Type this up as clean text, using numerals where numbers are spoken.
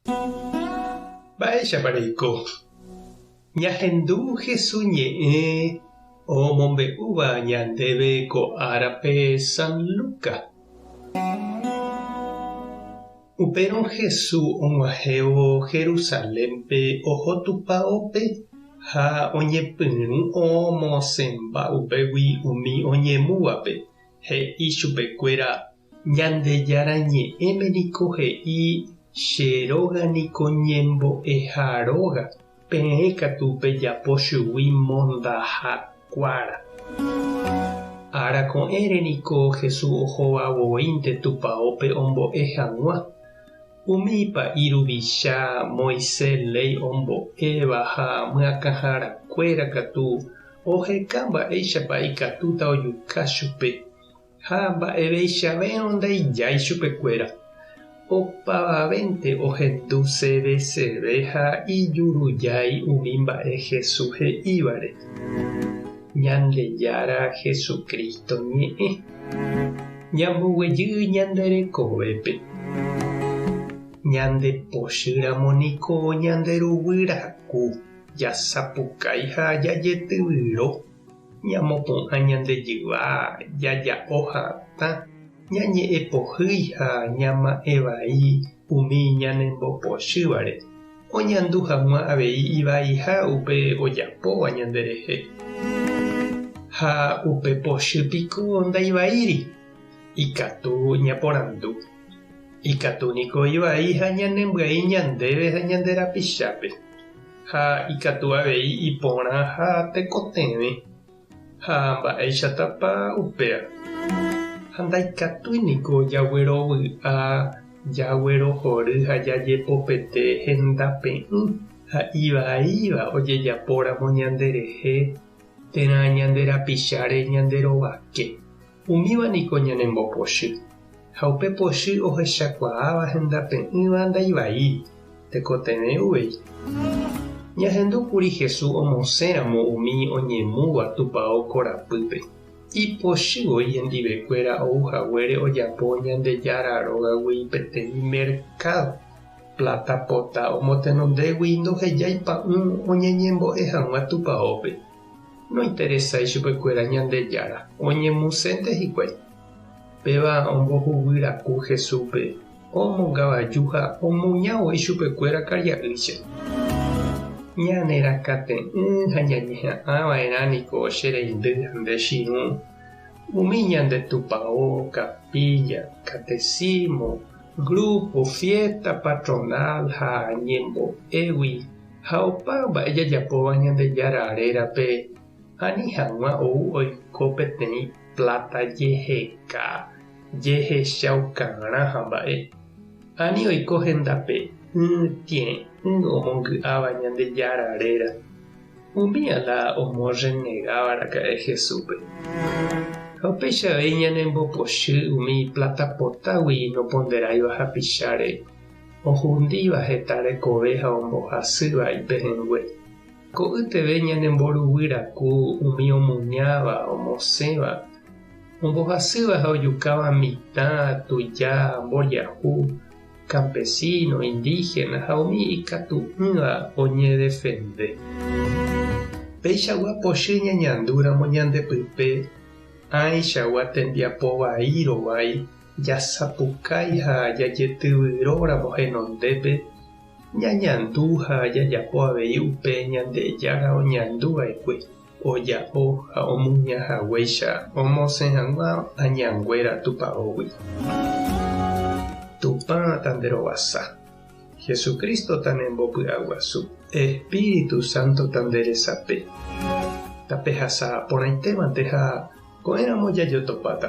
Mba'éichapa reiko? Ñahendu Hesu ñe'ẽ omombe'úva ñandéve ko árape San Luca. Upérõ Hesu og̃uahẽvo Jerusalénpe oho tupaópe ha oñepyrũ omosẽmba upégui umi oñemúvape, he'i chupekuéra, Ñandejára Ñe'ẽme niko he'i, Che róga niko ñembo'eha róga, peẽ katu pejapo chugui mondaha kuára. Ára ko'ẽre niko Jesús ohóva voínte tupaópe ombo'e hag̃ua. Umi pa'i ruvicha, Moisés léi ombo'éva ha myakãharakuéra katu oheka mba'éichapa ikatúta ojuka chupe. Ha mba'eveichavérõ ndaijái chupekuéra. Opavavénte ohendu seveseve ha ijurujái umi mba'e Jesús he'ívare. Ñandejára Jesucristo ñe'ẽ. Ñamboguejy ñande rekovépe. Ñande pochýramo niko ñande ruguy raku, jasapukái ha jajetyvyro. Ñamopu'ã ñande jyva, jaja'o hatã, ñañe'ẽ pohýi ha ñama'ẽ vai umi ñanembopochývare, oñandu hag̃ua avei ivaiha upe ojapóva ñanderehe. Ha upe pochy piko ndaivaíri? Ikatu ñaporandu. Ikatu niko ivai ha ñanembyai ñandéve ha ñande rapichápe. Ha ikatu avei iporã ha tekotevẽ. Ha mba'éichatapa upéva? Ha ndaikatúi niko jaguerovy'a, jaguerohory ha jajepopete hendape'ỹ ha ivaíva ojejapóramo ñanderehe térã ñande rapicháre ñande rovake. Umíva niko ñanembopochy, ha upe pochy ohechakuaáva hendape'ỹva ndaivaíri, tekotevẽ uvei. Ñahendu kuri Jesús omosẽramo umi oñemúva tupao korapýpe. Ipochy voi hendivekuéra ou haguére ojapo Ñandejára rógagui peteĩ merkádo. Pláta pota omotenondégui ndohejái pa'ũ oñeñembo'e hag̃ua tupaópe. Nointeresái chupekuéra Ñandejára, oñemusénte hikuái. Péva ombohuguy raku Jesúspe, omongavaju ha omuña voi chupekuéra karia'ýicha. Ñanerakate'ỹ ha ñañeha'ã va'erã niko che reindy ha nde chirũ, umi ñande tupao, capilla, catecismo, grupo, fiesta patronal ha ñembo'égui Ha opa mba'e jajapóva Ñandejára rérape ani hag̃ua ou oiko peteĩ pláta jeheka, jehechaukarã ha mba'e. Ani oiko hendape'ỹ tie'ỹ omongy'áva Ñandejára réra. Umía la omorrenegáva raka'e Jesúspe. Ha upéicha avei ñanembopochy umi pláta potágui noponderáiva hapicháre. Ohundíva heta rekove ha ombohasýva ipehẽngue. Ko'ýteve ñanemboruguy raku umi omuñáva, omosẽva, ombohasýva ha ojukáva mitã, tuja, mboriahu, campesino, indígena ha umi ikatu'ỹva oñedefende. Peichagua pochy ñañandúramo ñande pype ãichagua tembiapo vai rovái Jasapukái ha jajetyvyróramo henondépe, ñañandu ha jajapo avei upe Ñandejára oñandu va'ekue, oja'o ha omuña haguéicha omosẽ hag̃ua añanguéra tupaógui. Tupã tanderovasa. Jesucristo tanembopy'aguasu. Espíritu Santo tanderesape. Tapehasa porãitémante ha ko'ẽramo jajotopáta.